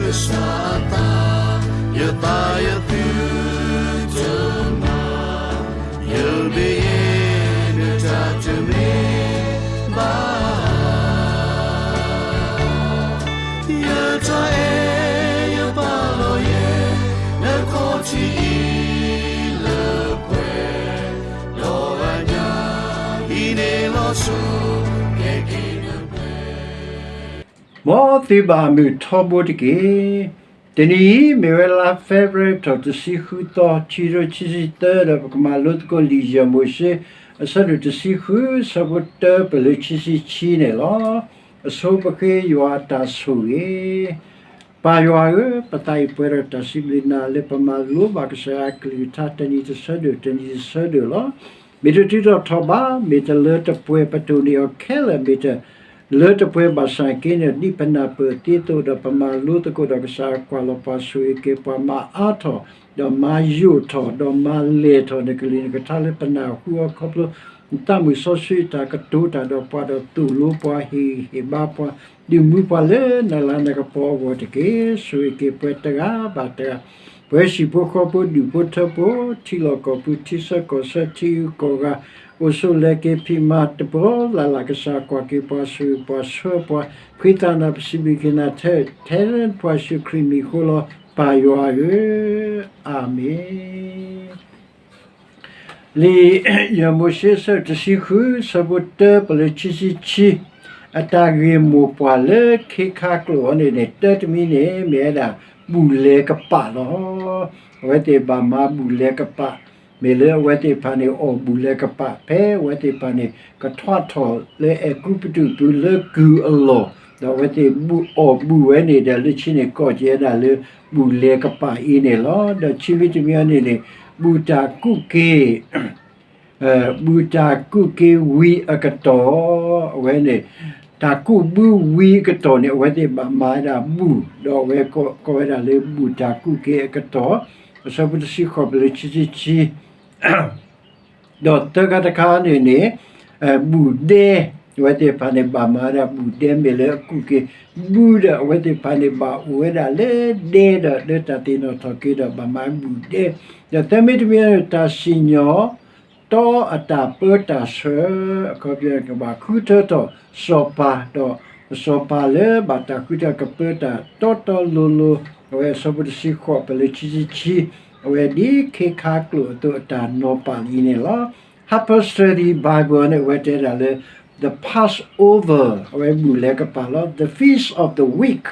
ကစၢ်အသး, ယသးယသုတမၤ, ယမ့ၢ်ယဲ နတၢ်တမ့ၢ်ဘၣ် ယတၢ်အဲၣ်ယပာ်လီၤယဲ နခီၣ်ထံးအံၤလၢပှဲၤ, ဒီးအညၣ်အံၤန့ၣ်လီၤဆီ ကဲက့ၤနပှဲၤ မ်သုဘၣ်မုာ်ထီဘိတက့ၢ်. တနံၤအံၤ မ့ၢ်ဝဲလါ February ထီၣ်တဆံဃုသီ ခံကထိခံဆံသၢ ဒီးပကမၤလိသကိးလံာ်ယဲၢ်မိၤၡ့ အဆၢဒိၣ်တဆံဃု ဆၢဖိတၢပၢၢ်လၢခံဆံခံန့ၣ်လီၤ. အဆိပဃ့ယွၤအတၢ်ဆိၣ်ဂ့ၤ ပၢ်ယွၤဧၢ, ပသးအံၤပှဲၤဒီးတၢ်စံးဘျုးနၤလၢပမၤလိဘၣ်ကစၢ်ယွၤအကလုၢ်ကထါ တနံၤတဆၢဒိၣ် တနံၤတဆၢဒိၣ်လီၤ. မ့ၢ်တတုၤထီၣ်ထီၣ်ဘး, မ့ၢ်တလၢတပှဲၤ ပတိၢ်န့ၢ်အီၤခဲလၢာ်, မ့ၢ်တလၢတပှဲၤဘၣ်ဆၣ်က့န့ၣ် ဒ်ပနၢ်ပၢၢ်သ့အသိးဒီး ပမၤလိသကိးဒီးကစၢ်ကွၢ်လီၤပှၤဆိၣ်ဂ့ၤက့ၤပှၤမၤအါထီၣ်, ဒီးမၤယိာ်ထီၣ်, ဒီးမၤလဲၢ်ထီၣ် နကလုၢ်နကထါလၢပနၢ်ဟူအီၤခီဖျိ နသးမုာ်စီဆှံတၢ်ကတိၤတၢ်ဒီးပှၤဒီးသိၣ်လိပှၤ ဟ့ၣ်ဂံၢ်ဟ့ၣ်ဘါပှၤ ဒုးမူပှၤလၢနလၤနကပီၤအဂီၢ်တက့ၢ်. ဆိၣ်ဂ့ၤက့ၤပှၤတဂၤဘၣ်တဂၤ, ပှၤဟံၣ်ဖိဃီဖိဒူၣ်ဖိထၢဖိ, ထံလီၢ်ကီၢ်ပူၤ ထံဆၢကီၢ်ဆၢ ထံဂုၤကီၢ်ဂၤ, အိၣ်ဆိးလဲၤက့ၤဖံးမၤတပှီၤလၢ်လၢ် ကစၢ်ကွၢ်က့ၤပှၤဆိၣ်ဂ့ၤပှၤဆှၢပှၤ, ဖှံသးနၤ ပစံးဘျုးက့ၤနၤ ထဲတပှၤယ့ၣ်ၡူးခရံာ်မံၤအဃိလီၤ. ပၢ်ယွၤဧၢ, အၤမ့ၣ်. လံာ်ယဲၢ်မိၤၡ့ အဆၢဒိၣ်တဆံဃု ဆၢဖိတၢပၢၢ်လၢခံဆံခံ, အတၢ်ဂ့ၢ်မိၢ်ပှၢ်လၢခ့ခါကျိာ်အံၤန့ၣ်န့ၣ် တၢတမံၤန့ၣ် မ့ၢ်ဝဲဒၣ် ဘူၣ်လဲၤကပာ်လီၤ. အဝဲသ့ၣ်ဘၣ်မၤဘူၣ်လဲၤကပာ်, မ့ၢ်လၢအဝဲသ့ၣ်တဖၣ်န့ၣ် အီၣ်ဘူၣ်လဲၤကပာ် ဖဲအဝဲသ့ၣ်တဖၣ်န့ၣ် ကထွးထီၣ်လၢအဲၤကူပတူးပူၤလၢကုၢ်အလီၢ်, ဒီးအဝဲသ့ၣ်အီၣ်ဘူၣ်ဝဲန့ၣ်ဒီး လၢခံန့ၣ်ကိးကဲဒၣ်လၢ ဘူၣ်လဲၤကပာ်အံၤန့ၣ်လီၤ. ဒီးခံမံၤတမံၤအံၤန့ၣ်န့ၣ် ဘူၣ်တၢ်ကူၣ်က့ၤ ဘူၣ်တၢ်ကူၣ်က့ၤဝံၤအကတီၢ်, အဝဲန့ၣ် တၢ်ကူၣ်ဘုဝံၤအကတီၢ်န့ၣ် အဝဲသ့ၣ်ဘၣ်မၤဝဲဒၣ်ဘူၣ်, ဒီးအဝဲကိးဝဲဒၣ်လၢဘူၣ်တၢ်ကူၣ်က့ၤအကတီၢ်, အဆၢဖိတဆံဃိးပၢၢ်လၢခံဆံခံ ဒီးသၢခါတခါန့ၣ်န့ၣ် ဘူၣ်ဒဲ, အဝဲသ့ၣ်တဖၣ်န့ၣ် ဘၣ်မၤဝဲဒၣ်ဘူၣ်ဒဲ မ့ၢ်လၢအကူၣ်က့ၤဘုဒီး အဝဲသ့ၣ်တဖၣ်န့ၣ် ဘၣ်အိၣ်ဝဲဒၣ်လၢဒဲဒီး လၢတၢ်သ့ၣ်နီၣ်ထီၣ်က့ၤဒီး ဘၣ်မၤဘူၣ်ဒဲ, ဒီးသၢမံၤတမံၤန့ၣ် တၢ်စံၣ်ညီၣ်တီအတၢ်ပၢတၢ်ဆှၢ အခီပညီ ကဘၣ်ဃုထၢထီၣ်စီၤပၤ, ဒီးစီၤပၤလၢဘၣ်တၢ်ဃုထၢကပၢတၢ်တီတီလိၤလိၤ, အဝဲအဆၢဖိတဆံဃိးပၢၢ်လၢခံဆံခံ, အဝဲဒ်ခ့ခါကျိာ်အသိးအတၢ်နီၤပာ်လံန့ၣ်လီၤ. Harper Study Bible န့ၣ် အဝဲတဲဒၣ်လၢ the Passover အဝဲဘူၣ်လဲၤကပာ်လီၤ. The Feast of the Week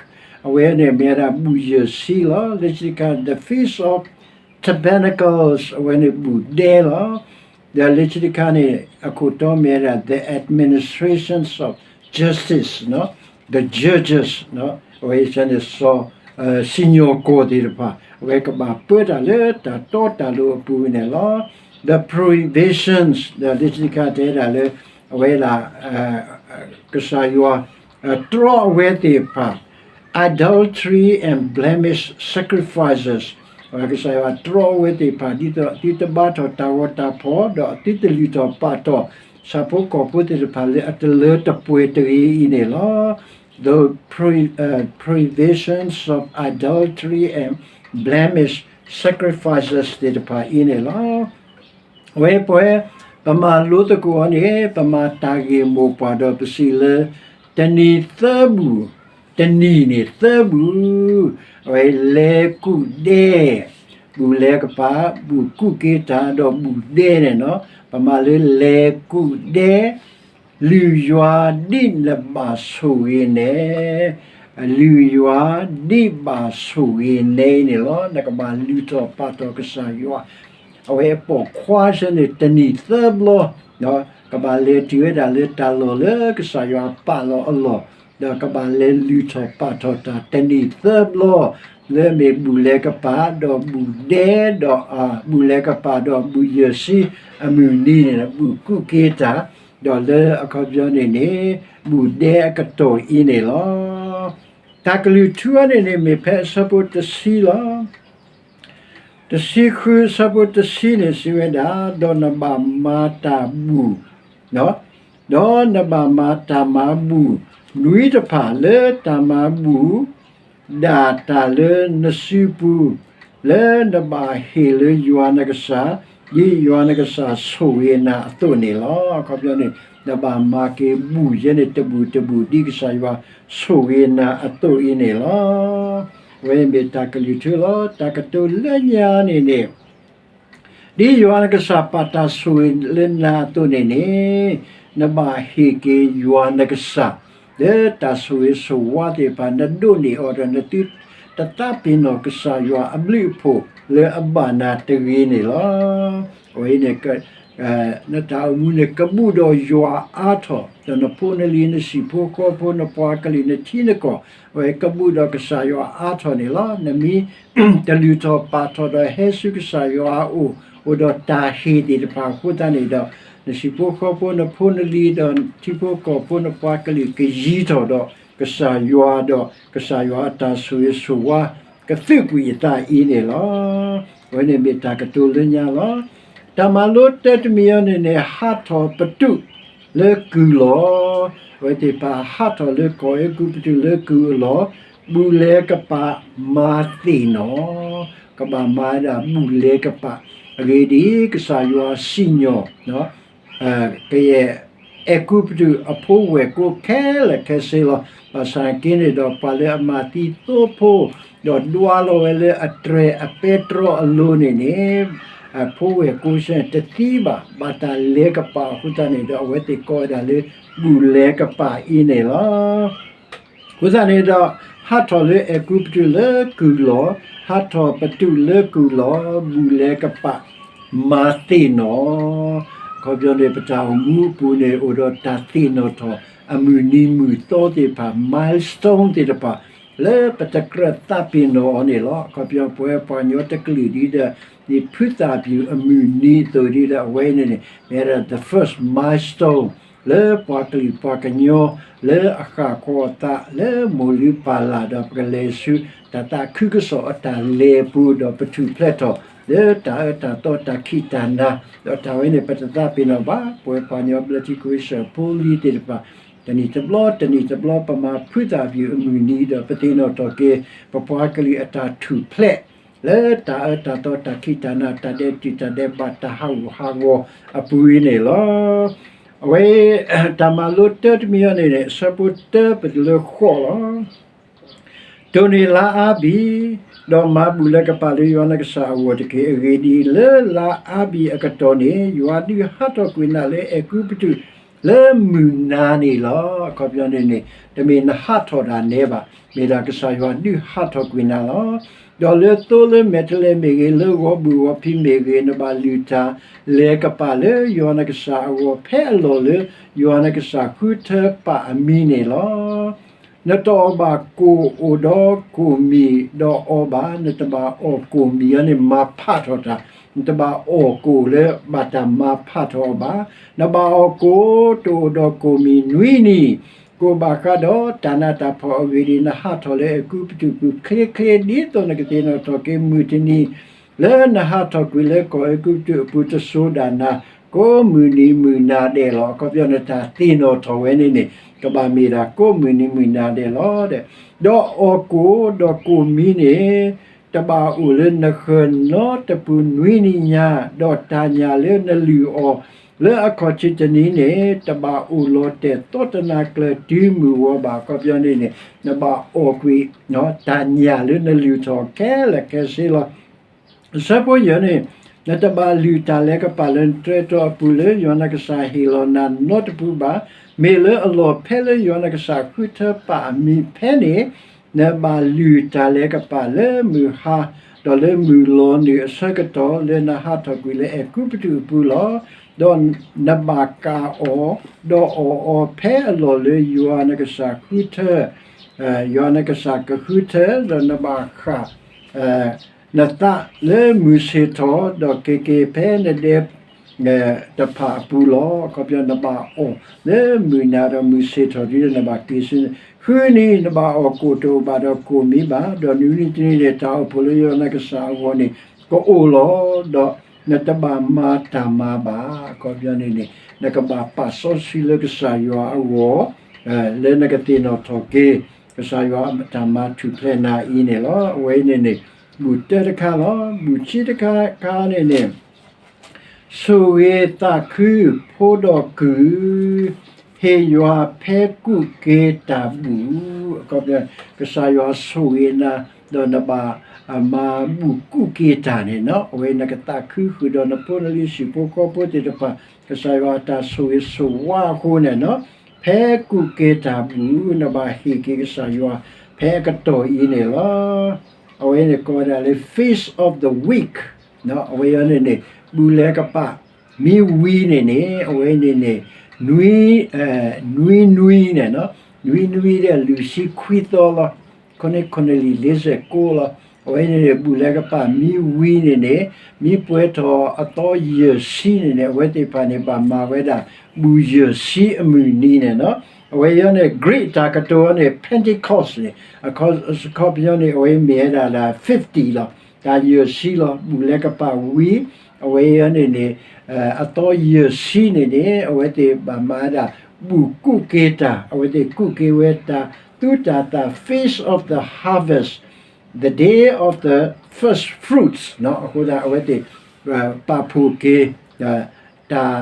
အဝဲန့ၣ်မ့ၢ်ဝဲဒၣ်ဘူၣ်ယဲၢ်ဆံလီၤ. လၢခံတခါ the Feast of Tabernacles အဝဲန့ၣ်ဘူၣ်ဒဲလီၤ. ဒီးလၢခံတခါန့ၣ် အခိၣ်တီမ့ၢ်ဝဲဒၣ် the administrations of justice, the judges, အဝဲန့ၣ် စံၣ်ညီၣ်ကွီၢ်သ့ၣ်တဖၣ် အဝဲကဘၣ်ပၢတၢ်လၢတၢ်တီတၢ်လိၤအပူၤန့ၣ်လီၤ. The prohibitions ဒီးလၢခံတခါတဲဒၣ်လၢ အဝဲဒၣ် ကစၢ်ယွၤ တြီအဝဲသ့ၣ်တဖၣ် idolatry and blemish sacrifices ကစၢ်ယွၤတြီအဝဲသ့ၣ်တဖၣ် ဒ်သိးအသုတဘါထီၣ်တၢ်ဂီၤတၢ်ဖီၣ် ဒီးအသုတလုၢ်ထီၣ်ပာ်ထီၣ် ဆၣ်ဖိကီၢ်ဖိသ့ၣ်တဖၣ်လၢအတလၢတပှဲၤတဂ့ၤအံၤန့ၣ်လီၤ. The pro- uh, prohibitions of idolatry and blemish sacrifices သ့ၣ်တဖၣ်အံၤန့ၣ်လီၤ. အဝဲပဝဲ ပမၤလိသကိးအီၤန့ၣ် ပမၤတၢ်ဂ့ၢ်မိၢ်ပှၢ်ဒီးပစံးလၢ တနံၤသၢဘူၣ်, တနံၤန့ၣ်သၢဘူၣ်, အဝဲလဲၤကူၣ်ဒဲ, ဘူၣ်လဲၤကပာ်, ဘူၣ်ကူၣ်က့ၤတၢ် ဒီးဘူၣ်ဒဲန့ၣ်လီၤ. ပမၤလၢလဲၤကူၣ်ဒဲ လုၢ်ယွၤဒ်နဘၣ်ဆိၣ်ဂ့ၤနဲ, လုၢ်ယွၤဒ်ဘၣ်ဆိၣ်ဂ့ၤနဲအံၤန့ၣ်လီၤ. နကဘၣ်လုၢ်ထီၣ်ပာ်ထီၣ်ကစၢ်ယွၤ အဝဲအပိာ်ခွါဆၢန့ၣ် တနံၤသၢဘျီ, ကဘၣ်လဲၤတုၤဝဲဒၣ်လၢတၢ်လီၢ်လၢကစၢ်ယွၤပာ်လီၤအလီၢ်, ဒီးကဘၣ်လဲၤလုၢ်ထီၣ်ပာ်ထီၣ်တၢ်တနံၤသၢဘျီ, လၢအမ့ၢ်ဘူၣ်လဲၤကပာ် ဒီးဘူၣ်ဒဲ, ဒီးဘူၣ်လဲၤကပာ် ဒီးဘူၣ်ယဲၢ်ဆံအမုၢ်နံၤန့ၣ် ဘူၣ်ကူၣ်က့ၤတၢ်, ဒီးလၢအခီပညီန့ၣ်န့ၣ် ဘူၣ်ဒဲအကတီၢ်အံၤန့ၣ်လီၤ. တၢ်ကလုၢ်ထူအံၤန့ၣ်န့ၣ် မ့ၢ်ဖဲအဆၢဖိတဆံလီၤ. တဆံဃုအဆၢဖိတဆံန့ၣ် စံးဝဲဒၣ်, ဒီးနဘၣ်မၤတၢ်ဘူၣ်, ဒီးနဘၣ်မၤတၢ်မၤဘူၣ် နွံတဖၣ်လၢတၢ်မၤဘူၣ် ဒၣ်တၢ်လၢနစုပူၤ လၢနဘၣ်ဟ့ၣ်လၢယွၤနကစၢ် ဒ်ယွၤနကစၢ်ဆိၣ်ဂ့ၤနၤအသိးန့ၣ်လီၤ. အခီပညီန့ၣ် နဘၣ်မၤက့ၤဘူၣ်ယဲန့ၣ် တဘူၣ်တဘူၣ် ဒ်ကစၢ်ယွၤဆိၣ်ဂ့ၤနၤအသိးအံၤန့ၣ်လီၤ. အဝဲမ့ၢ်တၢ်ကလုၢ်ထူလီၤ. တၢ်ကတိၤလၢညါန့ၣ်န့ၣ် ဒ်ယွၤနကစၢ်ပာ်တၢ်ဆိၣ်ဂ့ၤလၢနၤအသိးန့ၣ်န့ၣ်, နဘၣ်ဟ့ၣ်က့ၤယွၤနကစၢ် လၢတၢ်ဆိၣ်ဂ့ၤဆိၣ်ဝါသ့ၣ်တဖၣ် နဒိးန့ၢ်အီၤဒီး နသုတသးပ့ၤနီၣ်ကစၢ်ယွၤအဘျုးအဖှိၣ်လၢအဘၣ်နၤတဂ့ၤန့ၣ်လီၤ. အဝဲအံၤန့ၣ် နတၢ်အိၣ်မူန့ၣ် ကဘူးဒီးယွၤအါထီၣ်, ဒီးနဖိနလံၤ နဟံၣ်ဖိဃီဖိ နပှၤကလုာ် နထံနကီၢ် အဝဲကဘူးဒီးကစၢ်ယွၤအါထီၣ်န့ၣ်လီၤ. နမ့ၢ်တလုၢ်ထီၣ်ပာ်ထီၣ်ဒီးဟဲဆူကစၢ်ယွၤအအိၣ် အိၣ်ဒီးတၢ်ဟ့ၣ်သ့ၣ်တဖၣ်အဃိသတးန့ၣ်ဒီး နဟံၣ်ဖိဃီဖိ နဖိနလံၤ ဒီးထံဖိကီၢ်ဖိ နပှၤကလုာ်ကယံၤထီၣ်ဒီးကစၢ်ယွၤ ဒီးကစၢ်ယွၤအတၢ်ဆိၣ်ဂ့ၤဆိၣ်ဝါ ကသုးကွံာ်အသးအံၤန့ၣ်လီၤ. အဝဲန့ၣ်မ့ၢ်တၢ်ကတိၤလၢညါလီၤ. တၢ်မၤလိတၢတမံၤအံၤန့ၣ်န့ၣ် ဟးထီၣ်ပတုာ်လၢကုၢ်လီၤ. အဝဲသ့ၣ်တဖၣ်ဟးထီၣ်လၢကီၢ်အဲၤကူပတူးလၢကုၢ်အလီၢ်, ဘူၣ်လဲၤကပာ်မၤသ့ၣ်နီၣ်, ကဘၣ်မၤဝဲဒၣ်ဘူၣ်လဲၤကပာ်, အဂ့ၢ်ဒ်အံၤ, ကစၢ်ယွၤစံၣ်ညီၣ် ကယဲၢ်အဲၤကူပတူးအဖိဝဲၢ်ကိာ်ခဲလၢာ်ခဲဆ့လီၤ. ဘၣ်ဆၣ်က့န့ၣ်ဒီး ပှၤလၢအမၤသံသိဖိ ဒီးဒွးလီၤဝဲလၢအတြဲၤအပဲတြီအလိၤန့ၣ်န့ၣ်, အဖိဝဲၢ်ကိာ်စ့ၢ်တသံဘၣ်, ဘၣ်တၢ်လဲၤကပာ်အဃိသတးန့ၣ်ဒီး အဝဲသ့ၣ်ကိးဝဲဒၣ်လၢ ဘူၣ်လဲၤကပာ်အံၤန့ၣ်လီၤ. အဃိသတးန့ၣ်ဒီး ဟးထီၣ်လၢအဲၤကူပတူးလၢကုၢ်လီၢ်, ဟးထီၣ်ပတုာ်လၢကုၢ်လီၢ်, ဘူၣ်လဲၤကပာ်မၤသ့ၣ်နီၣ်, အခီပညီန့ၣ် ပတၢ်အိၣ်မူအပူၤန့ၣ် အိၣ်ဒီးတၢ်သ့ၣ်နီၣ်ထီၣ်အမုၢ်နံၤမုၢ်သီသ့ၣ်တဖၣ် milestone သ့ၣ်တဖၣ် လၢပတကြၢးသးပ့ၤနီၣ်အီၤန့ၣ်လီၤ. အခီပညီ ပဝဲပှၤကညီတကလုာ်ဒ်ဒီး ဒ်ဖုသၣ်ပျူၤအမုၢ်နံၤအသိးဒ်ဒီး အဝဲအံၤန့ၣ်န့ၣ် မ့ၢ်ဝဲဒၣ် the first milestone လၢပှၤကလုာ်ပှၤကညီ လၢအဃၣ်ဃီၤအသးလၢမိၢ်လုၢ်ပၢ်လၢ် ဒီးပကလဲၤဆူတၢ်သးခုကစီၣ်အတၢ်လဲၤအပူၤ ဒီးပထူၣ်ဖျဲးထီၣ် လၢတၢ်အၢတၢ်သီတၢ်ခံးတၢ်နၤ, ဒီးတၢ်ဝဲန့ၣ် ပတသးပ့ၤနီၣ်ဘၣ်. ပဝဲပှၤကညီဘျၢထံခဝ့ၡၢၣ်ဖိလံၤသ့ၣ်တဖၣ် တနံၣ်တဘျီ တနံၣ်တဘျီ ပမၤဖုသၣ်ပျူၤအမုၢ်နံၤဒီး ပသ့ၣ်နီၣ်ထီၣ်က့ၤ ပပှၤကလုာ်အတၢ်ထူၣ်ဖျဲး လၢတၢ်အၢတၢ်သီတၢ်ခံးတၢ်နၤ တၢ်ဒဲးတံာ်တၢ်ဒဲးဘး တၢ်ဟးဂူာ်ဟးဂီၤအပူၤအံၤန့ၣ်လီၤ. အဝဲ တၢ်မၤလိတၢတမံၤအံၤန့ၣ်န့ၣ် အဆၢဖိတၢပတုၤလၢဃိးလီၤ. တိၢ်န့ၢ်လါအါဘံၣ်, ဒီးမၤဘူၣ်လဲၤကပာ်လၢယွၤနကစၢ်အဂီၢ်တက့ၢ်. အဂ့ၢ်ဒ်အံၤ, လၢလါအါဘံၣ်အကတီၢ်န့ၣ် ယွၤဒုးဟးထီၣ်ကွံာ်နၤလၢအဲၤကူပတူး လၢမုၢ်နၤန့ၣ်လီၤ. အခီပညီန့ၣ်န့ၣ် တမ့ၢ်နဟးထီၣ်ဒၣ်နဲဘၣ်, မ့ၢ်ဒၣ်ကစၢ်ယွၤဒုးဟးထီၣ်ကွံာ်နၤလီၤ. ဒီးလၢသိလၢမဲာ်တဲးလဲးမ့ၢ်ဂ့ၤ, လၢဂီၤဘုၣ်ဂီၤဖံးမ့ၢ်ဂ့ၤ, နဘၣ်လုၢ်တၢ်လဲၤကပာ်လၢယွၤနကစၢ်အဂီၢ် ဖဲအလီၢ်လၢယွၤနကစၢ်ဃုထၢပာ်အမံၤန့ၣ်လီၤ. နတအီၣ်ဘၣ်ကိၣ်အိၣ်ဒီးကိၣ်မံၤဒီးအီဘၣ်, နတဘၣ်အီၣ်ကိၣ်မံၤအံၤန့ၣ် မၤဖးထီၣ်တၢ်, နတဘၣ်အီၣ်ကိၣ်လၢဘၣ်တၢ်မၤဖးထီၣ်အီၤဘၣ်. နဘၣ်အီၣ်ကိၣ်တအိၣ်ဒီးကိၣ်မံၤနွံနံၤ, ကိၣ်ဘၣ်ဃးဒီးတၢ်နးတၢ်ဖှီၣ်. အဂ့ၢ်ဒ်အံၤ, နဟးထီၣ်လၢအဲၤကူပတူးပူၤချ့ချ့ ဒ်သိးနကသ့ၣ်နီၣ်ထီၣ်က့ၤမုၢ်တနံၤ လၢနဟးထီၣ်ကွံာ်လၢကီၢ်အဲၤကူပတူးအပူၤ တစိၤဒၣ်နၤ ကိးမုၢ်နံၤမုၢ်နၤဒဲးလီၤ. အခီပညီ နတၢ်သ့ၣ်နီၣ်ထီၣ်ဝဲန့ၣ်န့ၣ် ကဘၣ်မ့ၢ်ဒၣ်ကိးမုၢ်နံၤမုၢ်နၤဒဲးလီၤ. ဒီးအီၣ်ကိၣ်ဒီးကိၣ်မံၤန့ၣ် တဘၣ်အိၣ်လၢနဃၢၤနီတပူၤနွံနံၤညါ, ဒီးတၢ်ညၣ်လၢနလုၢ်အီၤလၢအခီၣ်ထံးတနံၤန့ၣ် တဘၣ်အိၣ်လီၤတဲာ်သီတနၤကျၢၤတုၤမုၢ်ဂီၤဘၣ်. အခီပညီန့ၣ်န့ၣ် နဘၣ်အီၣ်ကွံာ် တၢ်ညၣ်လၢနလုၢ်ထီၣ်ခဲလၢာ်ခဲဆ့လီၤ. အဆၢဖိယဲၢ်န့ၣ်, နတဘၣ်လုၢ်တၢ်လဲၤကပာ်လၢနတြဲၤတီၤအပူၤ လၢယွၤနကစၢ်ဟ့ၣ်လီၤနၤနီတပူၤဘၣ်. မ့ၢ်လၢအလီၢ်ဖဲလၢယွၤနကစၢ်ဃုထၢပာ်အမံၤဖဲန့ၣ်, နဘၣ်လုၢ်တၢ်လဲၤကပာ်လၢမုၢ်ဟါ, ဒီးလၢမုၢ်လီၤနုာ်အဆၢကတီၢ် လၢနဟးထီၣ်ကွံာ်လၢအဲၤကူပတူးအပူၤလီၤ. ဒီးနဘၣ်ကၣ်အီၤ, ဒီးအီၣ်အီၤဖဲအလီၢ်လၢယွၤနကစၢ်ဃုထၢ ယွၤနကစၢ်ကဃုထၢ, ဒီးနဘၣ်ဃၣ် နသးလၢမုၢ်ဆ့ၣ်ထီၣ်, ဒီးက့ၤက့ၤဖဲနဒဲ တဖၣ်အပူၤလီၤ. အခီပညီ နဘၣ်အီၣ်လၢမုၢ်နၤဒီးမုၢ်ဆ့ၣ်ထီၣ် ဒ်သိးနဘၣ်က့ၤဆူန့ၣ်, ဃုနံၤနဘၣ်အီၣ်ကိၣ်တအိၣ်ဘၣ်ဒီးကိၣ်မံၤဘၣ်, ဒီးနွံနံၤတနံၤန့ၣ် တၢ်အိၣ်ဖှိၣ်လၢယွၤနကစၢ်အဂီၢ်န့ၣ် ကအိၣ်လီၤ. ဒီးနတဘၣ်မၤတၢ်မၤဘၣ်. အခီပညီန့ၣ်န့ၣ် နကဘၣ်ပာ်စီဆှံလၢကစၢ်ယွၤအဂီၢ် လၢနကသ့ၣ်နီၣ်ထီၣ်က့ၤ ကစၢ်ယွၤတၢ်မၤထူၣ်ဖျဲးနၤအံၤန့ၣ်လီၤ. အဝဲအံၤန့ၣ်န့ၣ် ဘူၣ်တၢတခါလီၤ. ဘူၣ်ခံတခါခါန့ၣ်န့ၣ် ဆိၣ်ဂ့ၤသးခု ဖိဒီးကုၢ်, ဟ့ၣ်ယွၤဖဲကူၣ်က့ၤတၢ်ဘူၣ်, ကစၢ်ယွၤဆိၣ်ဂ့ၤနၤ ဒီးနဘၣ်မၤဘူၣ်ကူၣ်က့ၤတၢ်န့ၣ်နီၤ, အဝဲနကသးခုဃုာ်ဒီးနဖိနလံၤ ဟံၣ်ဖိဃီဖိသ့ၣ်တဖၣ် ကစၢ်ယွၤအတၢ်ဆိၣ်ဂ့ၤဆိၣ်ဝါအဃိန့ၣ်နီၤ, ဖဲကူၣ်က့ၤတၢ်ဘူၣ် နဘၣ်ဟ့ၣ်က့ၤကစၢ်ယွၤ ဖဲအကတီၢ်အံၤန့ၣ်လီၤ. အဝဲန့ၣ်ကိးဝဲဒၣ်လၢ Feast of the Week အဝဲအံၤန့ၣ်န့ၣ် ဘူၣ်လဲၤကပၤ မ့ၢ်ဝံၤန့ၣ်န့ၣ် အဝဲန့ၣ်န့ၣ် နွံ နွံနွံန့ၣ်နီၤ, နွံနွံဒီးလွံၢ်ဆံခွံသီလီၤ. ခိၣ်နံၣ် ခိၣ်နံၣ်လံ လ့စဲးကိလီၤ. အဝဲန့ၣ်န့ၣ် ဘူၣ်လဲၤကပၤမ့ၢ်ဝံၤန့ၣ်န့ၣ် မ့ၢ်ပှဲၤထီၣ်အသီယဲၢ်ဆံန့ၣ်န့ၣ် အဝဲသ့ၣ်တဖၣ်န့ၣ် ဘၣ်မၤဝဲဒၣ် ဘူၣ်ယဲၢ်ဆံအမုၢ်နံၤန့ၣ်နီၤ. အဝဲအံၤန့ၣ် Greek တၢ်ကတိၤန့ၣ် Pentecost န့ၣ် အခီပညီန့ၣ် အဝဲမ့ၢ်ဝဲဒၣ် fifty လီၤ. တၢ်ယဲၢ်ဆံလီၤ. ဘူၣ်လဲၤကပၤဝံၤ အဝဲအံၤန့ၣ်န့ၣ် အသီယဲၢ်ဆံန့ၣ်န့ၣ် အဝဲသ့ၣ်ဘၣ်မၤဝဲဒၣ် ဘူၣ်ကူၣ်က့ၤတၢ်, အဝဲသ့ၣ်ကူၣ်က့ၤဝဲတၢ်သူတၢ်သၣ် Feast of the Harvest, the day of the first fruits အဃိသတး အဝဲသ့ၣ် ပာ်ဖှိၣ်က့ၤ တၢ်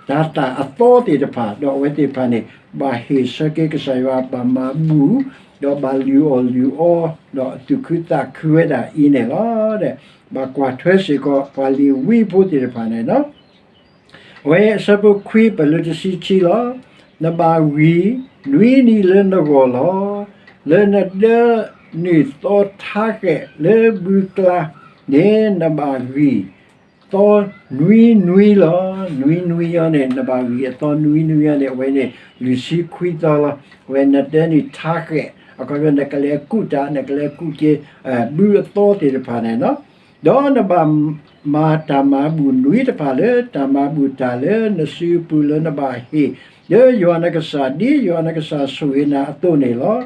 တၢ်သၣ်အသီသ့ၣ်တဖၣ် ဒီးအဝဲသ့ၣ်တဖၣ်န့ၣ် ဘၣ်ဟ့ၣ်ဆၢက့ၤကစၢ်ယွၤ ဘၣ်မၤဘူၣ် ဒီးဘၣ်လုၢ်အီၣ်လုၢ်အီ ဒီးသူၣ်ခုသးခုဝဲဒၣ်အံၤန့ၣ်လီၤ. ဘၣ်ကွၢ်ထွဲစ့ၢ်ကီး ပှၤလ့ၤဝံဖိသ့ၣ်တဖၣ်န့ၣ် အဝဲအဆၢဖိခွံ ပလၢတဆံခံလီၤ. နဘၣ်ဂံၢ်နွံနံၤလၢနဂီၢ်လီၤ. လၢနဒၢနုာ်သီထါဃဲးလၢဘုကျါန့ၣ် နဘၣ်ဂံၢ်သီနွံနွံလီၤ. နွံနွံအံၤန့ၣ် နဘၣ်ဂံၢ်အသီနွံနွံအံၤန့ၣ် အဝဲန့ၣ် လွံၢ်ဆံခွံသီလီၤ. အဝဲနဒၢနုာ်ထါဃဲး အခီပညီ နကလဲၤကူၣ်တၢ် နကလဲၤကူၣ်က့ၤ ဘုအသီသ့ၣ်တဖၣ်န့ၣ်နီၤ ဒီးနဘၣ်မၤတၢ်မၤဘူၣ်နွံတဖၣ်လၢ တၢ်မၤဘူၣ်တၢ်လၢနစုပူၤလၢနဘၣ်ဟ့ၣ် လၢယွၤနကစၢ် ဒ်ယွၤနကစၢ်ဆိၣ်ဂ့ၤနၤအသိးန့ၣ်လီၤ.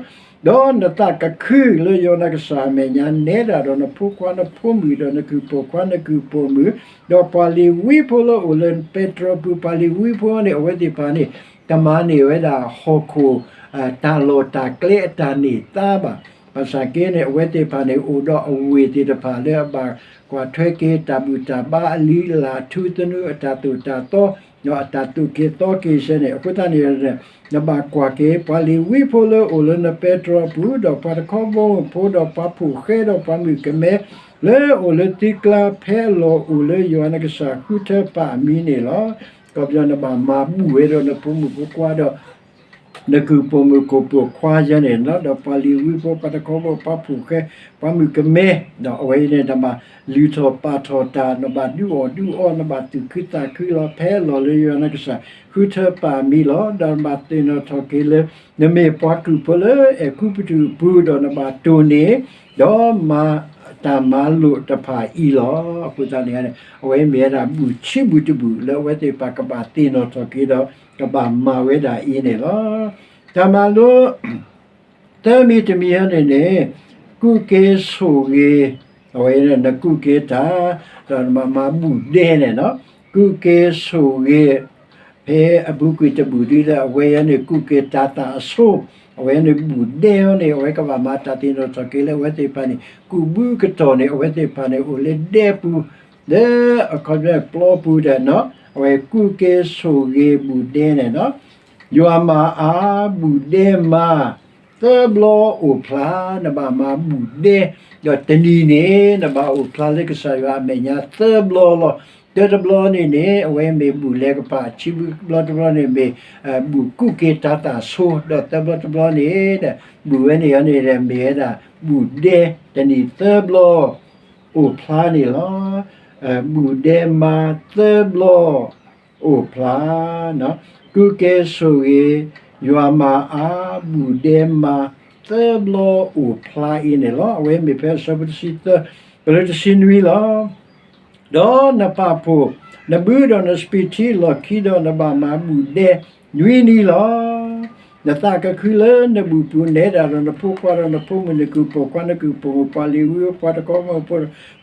ဒီးနသးကခုလၢယွၤနကစၢ်အမဲာ်ညါ နဲဒၣ်ဒီး နဖိခွါနဖိမုၣ် ဒီးနကုၢ်ပိာ်ခွါနကုၢ်ပိာ်မုၣ် ဒီးပှၤလ့ၤဝံဖိလၢအိၣ်လၢပဲတြီပူၤ ပှၤလ့ၤဝံဖိန့ၣ် အဝဲသ့ၣ်တဖၣ်န့ၣ် ကမၤန့ၢ်ဝဲဒၣ်ဟီၣ်ခိၣ် တၢ်လီၢ်တၢ်ကျဲအတၢ်န့ၢ်သါဘၣ်. ဘၣ်ဆၣ်က့န့ၣ် အဝဲသ့ၣ်တဖၣ်န့ၣ် အိၣ်ဒီးအဝ့ၢ်သ့ၣ်တဖၣ်လၢအဘၣ်ကွၢ်ထွဲက့ၤ တၢ်ဘူၣ်တၢ်ဘါ အလံာ်အလၢ် ထူသနူ အတၢ်သိၣ်တၢ်သီ ဒီးအတၢ်သူၣ်က့ၤသီက့ၤစဲန့ၣ် အဃိသတးန့ၣ် နဘၣ်ကွၢ်က့ၤ ပှၤလ့ၤဝံဖိလၢအိၣ်လၢနပဲတြီအပူၤ ဒီးပှၤတခီဘီမုၢ်ဖိ ဒီးပှၤဖိၣ်ဃဲ ဒီးပှၤမုၣ်ကမဲ လၢအိၣ်လၢသုကျါ ဖဲအလီၢ်အိၣ်လၢယွၤနကစၢ်ဃုထၢပာ်အမံၤန့ၣ်လီၤ. ကီၢ်ပယီၤ နဘၣ်မၤဘူၣ်ဝဲဒီးနဖိမုၣ်ဖိခွါဒီး နကုၢ်ပိာ်မုၣ်ကိၢ်ပိာ်ခွါယဲန့ၣ်လီၤ. ဒီးပှၤလ့ၤဝံဖိ ပှၤတခီဘီ ပှၤဖိၣ်ဃဲ ပှၤမုၣ်ကမဲ ဒီးအဝဲအံၤန့ၣ် နဘၣ်လုၢ်ထီၣ်ပာ်ထီၣ်တၢ် နဘၣ်ဒုးအီၣ်ဒုးအီ နဘၣ်သူၣ်ခုသးခုလီၤ. ဖဲအလီၢ်လၢယွၤနကစၢ်ဃုထၢပာ်အမံၤလီၤ. ဒီးနဘၣ်သ့ၣ်နီၣ်ထီၣ်က့ၤလၢ နမ့ၢ်ပှၤကုၢ်ဖိလၢအဲၤကူပတူးအပူၤ ဒီးနဘၣ်တိၢ်န့ၢ် ဒီးမၤတၢ်မၤလိာ်တဖၣ်အံၤလီၤ. အဃိသတးန့ၣ် အဝဲမ့ၢ်ဝဲဒၣ်ဘူၣ်ဆံဘူၣ်တဘူၣ် လၢအဝဲသ့ၣ်တဖၣ်ကဘၣ်သ့ၣ်နီၣ်ထီၣ်က့ၤဒီး ကဘၣ်မၤဝဲဒၣ်အံၤန့ၣ်လီၤ. တၢ်မၤလိ သၢမံၤတမံၤအံၤန့ၣ်န့ၣ် ကူၣ်က့ၤဆိၣ်ဂ့ၤ အဝဲန့ၣ် နကူၣ်က့ၤတၢ် ဒီးနဘၣ်မၤဘူၣ်ဒဲန့ၣ်နီၤ ကူၣ်က့ၤဆိၣ်ဂ့ၤ ဖဲအပူၤကွံာ်တဘူၣ်ဒ်လဲၣ် အဝဲအံၤန့ၣ် ကူၣ်က့ၤတၢ်သၣ်အဆိ အဝဲန့ၣ်ဘူၣ်ဒဲအံၤန့ၣ် အဝဲကဘၣ်မၤတၢ်သ့ၣ်နီၣ်ထီၣ်က့ၤလၢအဝဲသ့ၣ်တဖၣ်န့ၣ် ကူၣ်ဘုကတီၢ်န့ၣ် အဝဲသ့ၣ်တဖၣ်န့ၣ် အိၣ်လၢဒဲပူၤ လၢအခီပညီပျီပူၤဒီးနီၤ အဝဲကူၣ်က့ၤဆိၣ်ဂ့ၤဘူၣ်ဒဲန့ၣ်နီၤ ယွၤမၤအါ ဘူၣ်ဒဲမါ သၢဘျီအိၣ်ဖျါ နဘၣ်မၤဘူၣ်ဒဲ ဒီးတနံၤန့ၣ် နဘၣ်အိၣ်ဖျါလၢကစၢ်ယွၤအမဲာ်ညါသၢဘျီလီၤ. တၢတဘျီန့ၣ်န့ၣ် အဝဲမ့ၢ်ဘူၣ်လဲၤကပၤ ခံဘျီတဘျီန့ၣ်မ့ၢ် ဘူၣ်ကူၣ်က့ၤတၢ်သၣ်ဆိ ဒီးသၢဘျီတဘျီန့ၣ် ဘူၣ်ဝဲန့ၣ်န့ၣ် မ့ၢ်ဝဲဒၣ် ဘူၣ်ဒဲ တနံၤသၢဘျီ အိၣ်ဖျါန့ၣ်လီၤ. ဘူၣ်ဒဲမါသၢဘျီ အိၣ်ဖျါ ကူၣ်က့ၤဆိၣ်ဂ့ၤ ယွၤမၤအါ ဘူၣ်ဒဲမါ သၢဘျီအိၣ်ဖျါအံၤန့ၣ်လီၤ. အဝဲမ့ၢ်ဖဲအဆၢဖိတဆံသၢ ကလၢတဆံနွံလီၤ. ဒီးနပာ်ဖှိၣ် နဘုဒီးနစပံးထံလီၢ်ခံဒီး နဘၣ်မၤဘူၣ်ဒဲ နွံနံၤလီၤ. နသးကခုလၢနဘူၣ်ပူၤနဲဒၣ်ဒီး နဖိခွါဒီးနဖိမုၣ် နကုၢ်ပိာ်ခွါ နကုၢ်ပိာ်မုၣ် ပှၤလ့ၤဝံဖိ ပှၤတခီဘီ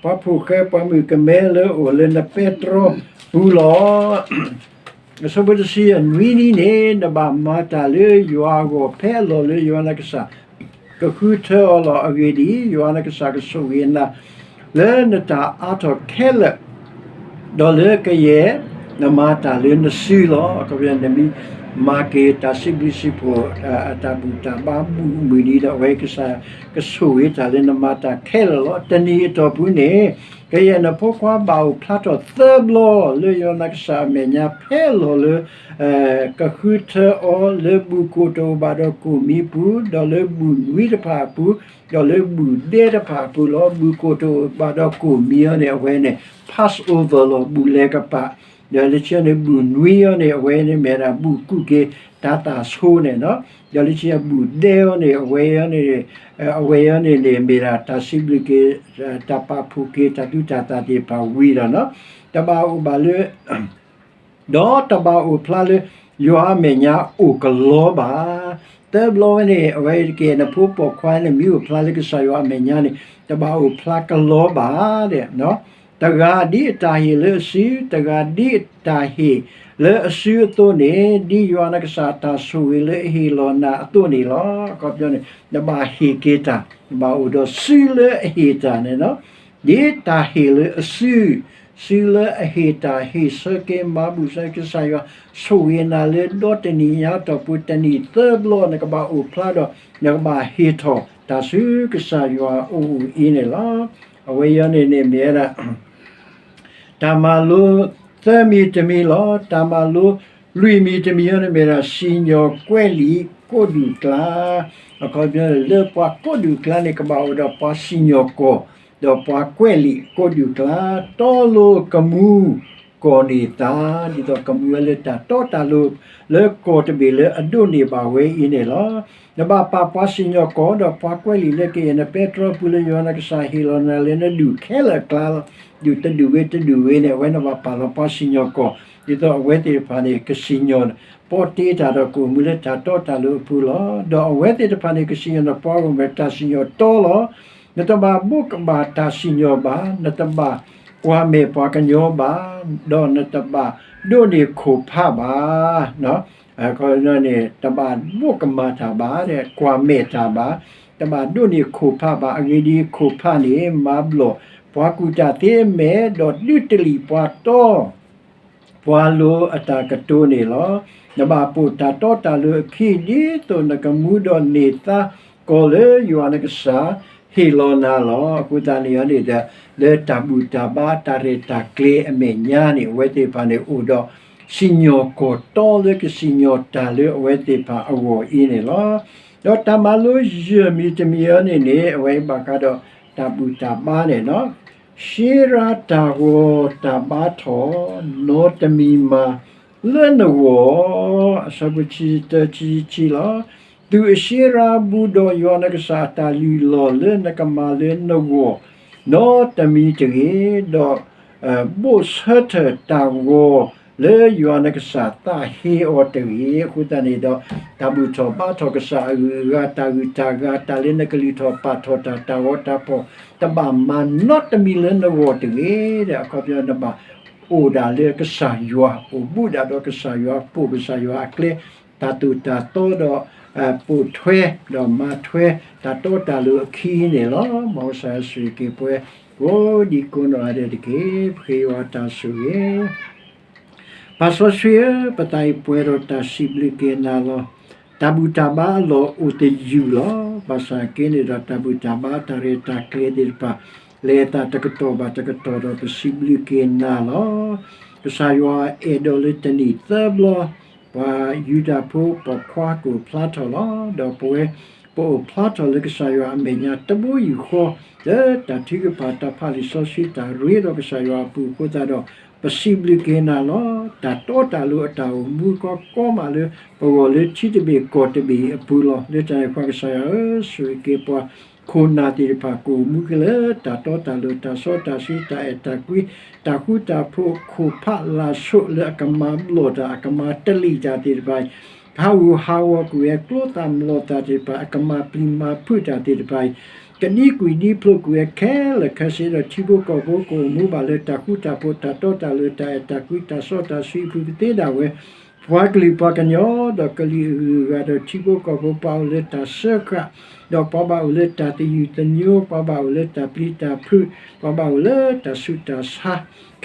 ဖိ ပှၤဖိၣ်ဃဲ ပှၤမုၣ်ကမဲလၢအိၣ်လၢနပဲတြီပူၤလီၤ. အဆၢဖိတဆံယဲၢ် နွံနံၤန့ၣ် နဘၣ်မၤတၢ်လၢယွၤအဂီၢ် ဖဲအလီၢ်လၢယွၤနကစၢ် ကဃုထၢအီၤလီၤ. အဂ့ၢ်ဒ်အံၤ, ယွၤနကစၢ်ကဆိၣ်ဂ့ၤနၤ လၢနတၢ်အါထီၣ်ခဲလၢာ် ဒီးလၢကယဲၢ်နမၤတၢ်လၢနစုလီၤ. အခီပညီ နမ့ၢ်မၤက့ၤတၢ်စံးဘျုးစံးဖှိၣ် အတၢ်ဘူၣ်တၢ်ဘါမုၢ်နံၤဒီး အဝဲကစၢ်ကဆိၣ်ဂ့ၤတၢ်လၢနမၤတၢ်ခဲလၢာ်လီၤ. တနံၤအတီၢ်ပူၤန့ၣ် ကယဲၢ်နဖိခွါဘၣ်အိၣ်ဖျါထီၣ်သၢဘျီ လၢယွၤနကစၢ်အမဲာ်ညါ ဖဲအလီၢ်လၢ ကဃုထၢအီၤလၢဘူၣ်ကိၣ်တအိၣ်ဘၣ်ဒီးကိၣ်မံၤအပူၤ, ဒီးလၢဘူၣ်နွံတဖၣ်အပူၤ, ဒီးလၢဘူၣ်ဒဲတဖၣ်အပူၤလီၤ. ဘူၣ်ကိၣ်တအိၣ်ဘၣ်ဒီးကိၣ်မံၤအီၤန့ၣ် အဝဲန့ၣ် Passover လီၤ, ဘူၣ်လဲၤကပာ်, ဒီးလၢခံန့ၣ် ဘူၣ်နွံအီၤန့ၣ် အဝဲန့ၣ်မ့ၢ်ဒၣ်ဘူၣ်ကူၣ်က့ၤတၢ်သၣ်ဆိန့ၣ်လီၤ. ဒီးလၢခံ ဘူၣ်ဒဲအီၤန့ၣ် အဝဲအီၤန့ၣ် အဝဲအီၤန့ၣ်န့ၣ် မ့ၢ်ဒၣ်တၢ်စံးဘျုးက့ၤ တၢ်ပာ်ဖှိၣ်က့ၤတၢ်သူၣ်တၢ်သၣ်သ့ၣ်တဖၣ်ဝံၤဒီးလီၤ. တဘၣ်အိၣ်ဘၣ်လၢ ဒီးတဘၣ်အိၣ်ဖျါလၢယွၤအမဲာ်ညါအိၣ်ကလီဘၣ်. သၢဘျီဝဲန့ၣ် အဝဲကဲ နဖိပိာ်ခွါန့ၣ် မ့ၢ်အိၣ်ဖျါလၢကစၢ်ယွၤအမဲာ်ညါန့ၣ် တဘၣ်အိၣ်ဖျါကလီဘၣ်ဒီး တဂၤဒ်အတၢ်ဟ့ၣ်လၢအစု, တဂၤဒ်အတၢ်ဟ့ၣ်လၢအစုအသိးန့ၣ်, ဒ်ယွၤနကစၢ်အတၢ်ဆိၣ်ဂ့ၤလၢအဟ့ၣ်လီၤနၤအသိးန့ၣ်လီၤ. အခီပညီန့ၣ် နဘၣ်ဟ့ၣ်က့ၤတၢ်, နဘၣ်အိၣ်ဒီးစုလၢအဟ့ၣ်တၢ်န့ၣ်လီၤ. ဒ်တၢ်ဟ့ၣ်လၢအစု, စုလၢအဟ့ၣ်တၢ်ဟ့ၣ်ဆၢက့ၤ မၤဘူၣ်ဆၢ ကစၢ်ယွၤဆိၣ်ဂ့ၤနၤလၢဒီတနံၣ်ညါတီၢ်ပူၤ တနံၣ်သၢဘျီ နကဘၣ်အိၣ်ဖျါဒီး နကဘၣ်ဟ့ၣ်ထီၣ်တၢ်ဆူကစၢ်ယွၤအအိၣ်အံၤန့ၣ်လီၤ. အဝဲအံၤန့ၣ်န့ၣ်မ့ၢ်ဝဲဒၣ် တၢ်မၤလိသၢမံၤတမံၤလီၤ. တၢ်မၤလိလွံၢ်မံၤတမံၤအံၤန့ၣ်မ့ၢ်ဒၣ် စံၣ်ညီၣ်ကွဲးလံာ်ကိးဒူၣ်ကျါ, အခီပညီန့ၣ် လၢပှၤကိးဒူၣ်ကျါန့ၣ် ကဘၣ်အိၣ်ဒီးပှၤစံၣ်ညီၣ်ကွီၢ်, ဒီးပှၤကွဲးလံာ်ကိးဒူၣ်ကျါ, တီလိၤကမူကီၢ်န့ၢ်သါ, ဒ်သိးကမူဝဲလၢတၢ်တီတၢ်လိၤ လၢကီၢ်တဘ့ၣ်လၢအဒိးန့ၢ်ဘၣ်ဝဲအံၤန့ၣ်လီၤ. နဘၣ်ပာ်ပှၤစံၣ်ညီၣ်ကွီၢ်ဒီးပှၤကွဲးလံာ်လၢကယဲၢ်နပဲတြီပူၤ လၢယွၤနကစၢ်ဟ့ၣ်လီၤနၤလၢနဒူၣ်ခဲလၢာ်အကျါလီၤ. ဒူၣ်တဒူၣ်ဝ့တဒူၣ်ဝ့န့ၣ် အဝဲနဘၣ်ပာ်လီၤပှၤစံၣ်ညီၣ်ကွီၢ်, ဒ်သိးအဝဲသ့ၣ်တဖၣ်န့ၣ် ကစံၣ်ညီၣ်ပီတ့တၢ်ဒီးကအိၣ်မူလၢတၢ်တီတၢ်လိၤအပူၤလီၤ. ဒီးအဝဲသ့ၣ်တဖၣ်န့ၣ် ကစံၣ်ညီၣ်နပှၤဂီၢ်မုၢ်တၢ်စံၣ်ညီၣ်တီလီၤ. နတဘၣ်ဘိးကဘၣ်တၢ်စံၣ်ညီၣ်ဘၣ်, နတဘၣ်ကွၢ်မဲာ်ပှၤကညီဘၣ်, ဒီးနတဘၣ်ဒိးန့ၢ်ခိၣ်ဖးဘၣ် အခီပညီန့ၣ် တဘၣ်ဘိးကမၣ်တၢ်ဘၣ်, ကွၢ်မဲာ်တၢ်ဘၣ်, တဘၣ်ဒိးန့ၢ်ခိၣ်ဖးဘၣ်. အဂ့ၢ်ဒ်အံၤ, ခိၣ်ဖးန့ၣ် မၤဘျီၣ်ပှၤကူၣ်တၢ်သ့အမဲာ်, ဒီးဒုးတလံာ်ပှၤတီ ပှၤလိၤအတၢ်ကတိၤန့ၣ်လီၤ. နဘၣ်ပိာ်တၢ်တီတၢ်လိၤအခံ ဒ်သိးနကမူဒီးန့ၢ်သါကီၢ်လၢယွၤနကစၢ်ဟ့ၣ်လီၤနၤလီၤ. အဃိသတးန့ၣ်န့ၣ်ဒီး လၢတၢ်ဘူၣ်တၢ်ဘါတၢ်ရဲၣ်တၢ်ကျဲၤအမဲာ်ညါန့ၣ် အဝဲသ့ၣ်တဖၣ်န့ၣ်အိၣ်ဒီး စံၣ်ညီၣ်ကွီၢ်တီလၢကစံၣ်ညီၣ်တၢ်လၢအဝဲသ့ၣ်တဖၣ်အဂီၢ်အံၤန့ၣ်လီၤ. ဒီးတၢ်မၤလိယဲၢ်မံၤတမံၤအံၤန့ၣ်န့ၣ် အဝဲဘၣ်ဃးဒီးတၢ်ဘူၣ်တၢ်ဘါန့ၣ်လီၤ. ရှ့ရါတၢ်ဂီၤတၢ်ဘါထီၣ် နီတမံၤမၤလၢနဂီၢ်, အဆၢဖိဆံတၢ ဆံဆံလီၤ. သူၣ်အရှ့ရါဘူးဒီးယွၤနကစၢ်အတၢ်လုၢ်လီၢ်လၢနကမၤလၢနဂီၢ် နီတမံၤတဂ့ၤ, ဒီး ဘိးဆၢထၢၣ်တၢ်ဂီၤလၢယွၤနကစၢ်သးဟ့အီၤတဂ့ၤ. အဃိသတးန့ၣ်ဒီး တၢ်ဘူၣ်ထီၣ်ဘါထီၣ်ကစၢ်အဂုၤအဂၤ တၢ်ဂုၤတၢ်ဂၤ တၢ်လၢနကလုၢ်ထီၣ်ပာ်ထီၣ်တၢ် တၢ်ဂီၤတၢ်ဖီၣ် တဘၣ်မၤနီတမံၤလၢနဂီၢ်တဂ့ၤဒီး အခီပညီနဘၣ်အိၣ်ဒၣ်လၢကစၢ်ယွၤ, အိၣ်ဘူးဒၣ်ဒီးကစၢ်ယွၤ, ပိာ်ကစၢ်ယွၤအကျဲ, တၢ်သိၣ်တၢ်သီဒီး ပိာ်ထွဲ ဒီးမၤထွဲ တၢ်တီတၢ်လိၤအခံန့ၣ်လီၤ. မ်ကစၢ်ယွၤဆိၣ်ဂ့ၤက့ၤပှၤ ကိးဒံကိးနီၢ်ဂၤဒဲးတက့ၢ်. ပဃ့ယွၤတၢ်ဆိၣ်ဂ့ၤ ပၢ်စီဆှံဧၢ, ပသးအံၤပှဲၤဒီးတၢ်စံးဘျုးက့ၤနၤလီၤ. တၢ်ဘူၣ်တၢ်ဘါအလီၢ်အိၣ်တယုၢ်လီၤ. ဘၣ်ဆၣ်က့န့ၣ်ဒီး တၢ်ဘူၣ်တၢ်ဘါတၢ်ရဲၣ်တၢ်ကျဲၤသ့ၣ်တဖၣ် လဲၤအသးတကတီၢ်ဘၣ်တကတီၢ်ဒီး ပစံးဘျုးက့ၤနၤလီၤ. ကစၢ်ယွၤအဲၣ်ဒိးလၢတနံၣ်သၢဘျီ ပှၤယူဒၤဖိပိာ်ခွါကအိၣ်ဖျါထီၣ်လီၤ. ဒီးပဝဲ ပအိၣ်ဖျါထီၣ်လၢကစၢ်ယွၤအမဲာ်ညါတဘိယူၢ်ဃီ လၢတၢ်ထုကဖၣ်တၢ်ဖးလံာ်စီဆှံတၢ်ရ့ဒီးကစၢ်ယွၤအပူၤအဃိသတးဒီး ပစံးဘျုးက့ၤနၤလီၤ. တၢ်တီတၢ်လိၤအတၢ်အိၣ်မူကီကီမးလၢ ပဂီၢ်လၢထံတဘ့ၣ်ကီၢ်တဘ့ၣ်အပူၤလီၤ. လၢတၢ်န့ၣ်အဃိ ကစၢ်ယွၤဧၢ, ဆိၣ်ဂ့ၤက့ၤပှၤခိၣ်နၢ်သ့ၣ်တဖၣ် ကအိၣ်မူက့ၤလၢတၢ်တီတၢ်လိၤ တၢ်စီတၢ်ဆှံ တၢ်အဲၣ်တၢ်ကွံ တၢ်ဃူတၢ်ဖိး ခိၣ်ဖးလၢ်ဆိးလၢအကမၤဘျီၣ်တၢ် အကမၤတလံာ်တၢ်သ့ၣ်တဖၣ် ဟးဂူာ်ဟးဂီၤကွံာ်ဝဲ ကျိသၣ်မျိာ်သၣ်သ့ၣ်တဖၣ် အကမၤပျံၤမၤဖုးတၢ်သ့ၣ်တဖၣ်အံၤ ကဒံကွံာ်ဒံဖျိးကွံာ်ဝဲခဲလၢာ်ခဲဆ့ဒီး ထံဖိကီၢ်ဖိကအိၣ်မူဘၣ်လၢတၢ်ဃူတၢ်ဖိး တၢ်တီတၢ်လိၤ တၢ်အဲၣ်တၢ်ကွံ တၢ်စီတၢ်ဆှံအပူၤကသ့ဒၣ်ဝဲ ပှၤကလုာ်ပှၤကညီ ဒီးကလံၤအဂုၤအဂၤ ဒီးထံဖိကီၢ်ဖိ ပှၤအိၣ်လၢတၢ်စၢဃာ် ဒီးပှၤဘၣ်အိၣ်လၢတၢ်သယုၢ်သညိ ပှၤဘၣ်အိၣ်လၢတၢ်ပျံၤတၢ်ဖုး ပှၤဘၣ်အိၣ်လၢတၢ်ဆူးတၢ်ဆါ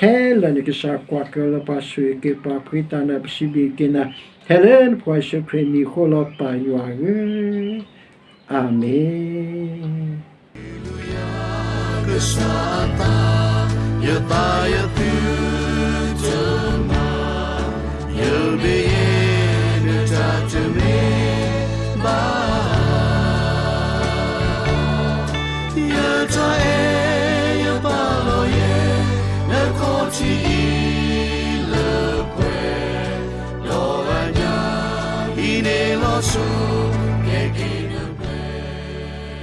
ခဲလၢာ်န့ၣ် ကစၢ်ကွၢ်ကၢလၢပှၤဆိၣ်ဂ့ၤက့ၤပှၤ ပဃ့သးနၤ ပစံးဘျုးက့ၤနၤ ထဲလၢနဖိယ့ၣ်ၡူးခရံာ်အမံၤအဃိလီၤ ပၢ်ယွၤဧၢ, အၤမ့ၣ်. ကစၢ်အသး, ယသးယသု